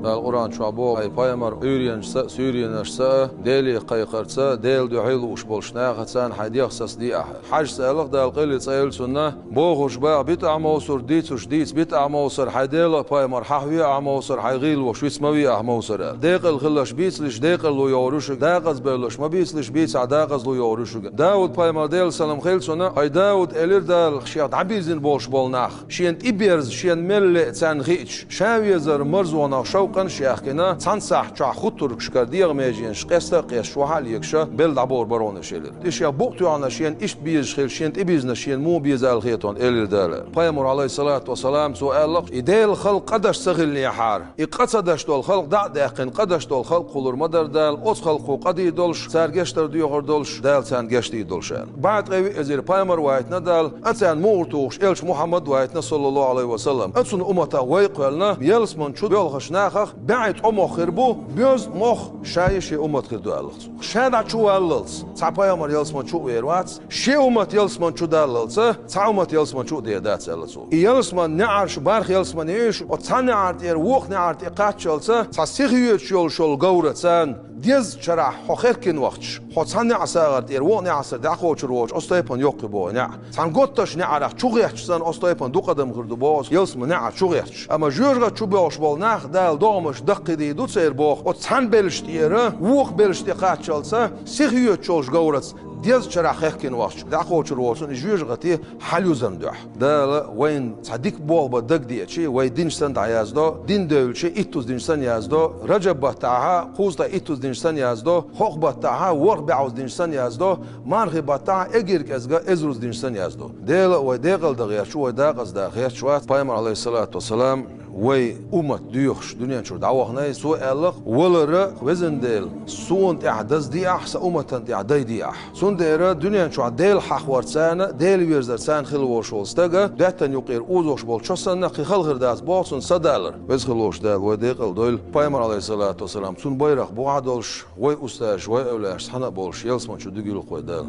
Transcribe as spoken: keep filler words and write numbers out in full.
Дала Къуръан чохь боху: «Хьайн пайхамар Ӏуьйренашца а, суьйренашца а, Деле кхайкхарца, Делан дуьхьа лууш болчу нахаца а хьайн дегӀ сацадехьа». Хьажас аьлла, Дала къайле цӀе йойла цунна, бохурш баха битахь Мовсар, дийцурш дийца битахь Мовсар, хьайн Делан пайхамар хьахвехьа Мовсар, хьайн гӀийла волуш виц ма вехьа Мовсар аьлла. Декъала хиларш бийцалаш, декъала лу йогӀур ю шуьга, декъаза бевлларш ма бийцалаш, бийцахь декъаза лу йогӀур ю шуьга. Дауд пайхамар, Делан салам хила цунна, хьайн Дауд, элира Дала, шех дӀабирзина болуш болу нах, шена тӀеберза, шена мел леа царна хиъча, ша везара марзонах шовкъанаш а яьхкина, цхьана сахьт чохь хӀуттургаш кара дегӀан меженаш къеста а къесташ, вахьа а легаш, белла дӀабора баронаш элира. И шех букъ тоьхна шена иштта безаш хилча, шена тӀебизнарш шена муха беза аьлла хета хьуна, элира Дала. Пайхамар, Ӏалайхиссалату вассалам, цо аьлла-кх, и Делан халкъ къа деш ца хиллехьара, и къа ца деш долу халкъ дӀа а даьккхина, къа деш долу халкъ кхулур ма дара Дала, оцу халкъо къа дийр долуш, цара гечдар доьхур долуш, Дала царна гечдийр долуш аьлла. БӀе ткъе виъ эзар пайхамар вайтина Дала, а царна мугӀар тухуш элча Мухьаммад вайтина, саллаллаху Ӏалайхи ва саллам. А цунна умматах вай кхоьллина, ялсамани чу боьлхучу нахах бӀе ткъа мох хир бу, боьзна мох ша я, шен уммат хир ду аьлла-кх цо. Ша дӀа чу валлалц, цхьа пайхамар ялсамани чу а вер вац, шен уммат ялсамани чу даллалц, цхьа уммат ялсамани чу а дер дац аьлла цо. И ялсаман неӀарш, барх ялсамани ю уьш, оцу цхьа неӀар тӀера вукху неӀар тӀе кхаччалц, цхьа сиха йоьдуш йолуш йолу говра царна дезачу шарахь хьо хехкина вахча, хьо цхьа неӀ сагӀар тӀера вукху неӀсара дӀакхочур воцуш, оцу тайпана йоккхур бу хьо неӀ. Цхьана готташ неӀарах чу гӀерташ санна, оцу тайпана дукха адам хир ду боху, ялсаман неӀарах чу гӀерташ. Амма жоьжахати чу боьлхуш болу нах Дала догӀмаш даккхийдийр ду церан боху, оцу цхьана белшаш тӀера вукху белшаш тӀе кхаччалц, сиха йоьдуш йолуш говраца дезачу шарахь хехкина вахча, дӀакхочур воцу и жоьжахати хьалаюзарна дуьхьа. Дала вайна цхьа дика болх бан дагадеъча, вай динчу санна дӀаяздо, дин девлча, иттуза динчу санна яздо, Раджаб баттахьа, кхузткъе иттуза динчу санна яздо, хӀокху баттахьа, ворхӀ бӀозза динчу санна яздо, мархи баттахьа, эггара кӀезга, эзаруза динчу санна яздо. Дела а вай декъала дан гӀерташ ву, вай декъаза дан гӀерташ вац. Пайхамар, Ӏалайхиссалату вассалам, вай уммат доьхуш дуьнен чуьра дӀаваханай, цо аьлла-кх: «Валар, везан Дела, суна тӀехь даза деахь, сан умматана тӀехь дай деахь». Цундела дуьнен чохь Дела хьахорца а, Дела везарца а хила волуш волу стаг, даьттан юккъера озош болу чо санна, кхин хала хир дац боху цунна са далар. Веза хила волуш Дала вай декъала дойла. Пайхамар, Ӏалайхиссалату вассалам, цуьнан байракх бухахь а долуш, вай устазаш, вай эвлаяаш цхьаьна а болуш, ялсамани чу дуьгуьйлу-кх вай Дала.